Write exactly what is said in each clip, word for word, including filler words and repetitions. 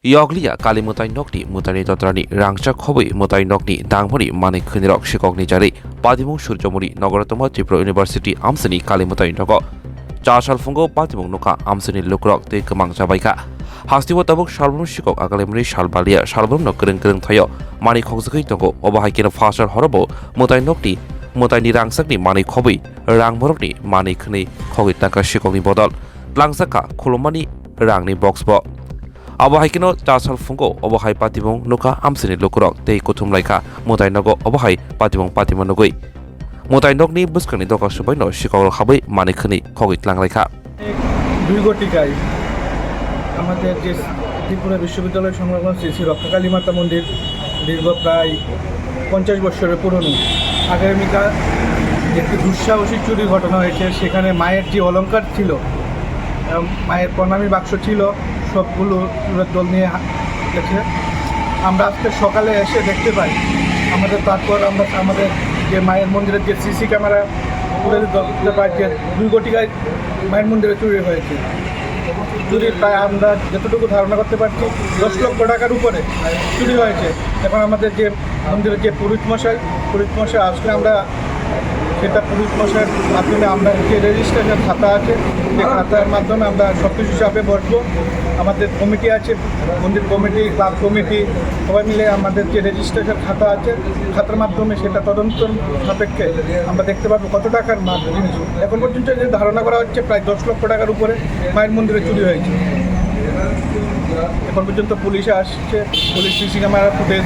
Yokliya Kali Mwtai nokni mwtaini dodrani rangchak khobwi mwtai nokni dangmani manwi khwnirok sikokni jarwi patimung Surjomuni Nagarotoma Tripura University amsini Kali Mwtai nogo. Cha salphungo patimung nukha amsini lukurok tei kwmang chabaikha. Hasteo tabuk salbrum sikok agalaimani sal balia salbrumno kwrwng kwrwng thaio manwi khokjagwi tongo. Obo hai kheno phasar horobo mwtai nokni mwtaini rangchakni manwi khobwi rang borokni manwi khwnwi khogwi tangkha sikokni bodol. Tlangjakha khulummani rangni box bo. Abo hai kheno cha salphungo obo hai patimung nukha amsini lukurok tei kuthum laikha mwtai nogo obo hai patimung patima nugwi. Mwtai nokni bwskangni doka subaino sikokrok habwi manwi khwnwi khogwi tlang laikha. দুই ঘটিকায় আমাদের যে ত্রিপুরা বিশ্ববিদ্যালয় সংলগ্ন শ্রী শ্রী রক্ষাকালী মাতা মন্দির দীর্ঘ প্রায় পঞ্চাশ বছরের পুরনো, আগামীকাল একটি দুঃসাহসিক চুরির ঘটনা হয়েছে। সেখানে মায়ের যে অলংকার ছিল, এবং মায়ের প্রণামী বাক্স ছিল, সবগুলো চোরের দল নিয়ে হা-, গেছে। আমরা আজকে সকালে এসে দেখতে পাই, আমাদের তারপর আমরা আমাদের যে মায়ের মন্দিরের যে সিসি ক্যামেরা ফুটেজ ধরতে পাই যে দুই ঘটিকায় মায়ের মন্দিরে চুরি হয়েছে। চুরির প্রায় আমরা যতটুকু ধারণা করতে পারছি, দশ লক্ষ টাকার উপরে চুরি হয়েছে। এখন আমাদের যে মন্দিরের যে পুরোহিত মশাই, পুরোহিত মশাই আসলে আমরা সেটা পুরোহিত মশাইয়ের মাধ্যমে আমরা যে রেজিস্ট্রেশন খাতা আছে, সেই খাতার মাধ্যমে আমরা সব কিছু চাপে বসবো। আমাদের কমিটি আছে, মন্দির কমিটি, ক্লাব কমিটি, সবাই মিলে আমাদের যে রেজিস্ট্রেশন খাতা আছে, খাতার মাধ্যমে সেটা তদন্ত সাপেক্ষে আমরা দেখতে পারবো কত টাকার মাল জিনিস। এখন পর্যন্ত যে ধারণা করা হচ্ছে, প্রায় দশ লক্ষ টাকার উপরে মায়ের মন্দিরে চুরি হয়েছে। এখন পর্যন্ত পুলিশ আসছে, পুলিশ সিসি ক্যামেরা ফুটেজ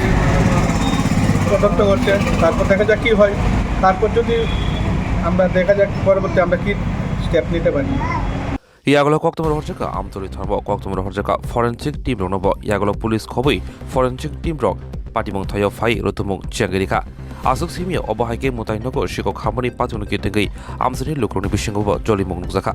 তদন্ত করছে, তারপর দেখা যাক কী হয়। তারপর যদি আমরা দেখা যাক পরবর্তী আমরা কী স্টেপ নিতে পারি। Yagulo kokthumrok horjaka Amtoli thorbo kokthumrok horjaka forensic team rokno bo yagulo police khobwi forensic team rok patimung thaio phai rutumung chengwi rikha. Aswk simio obo hai khe mwtai nogo sikok hamani patimung kitengwi amsini lukurokni bisingo bo jolimung nukjakha.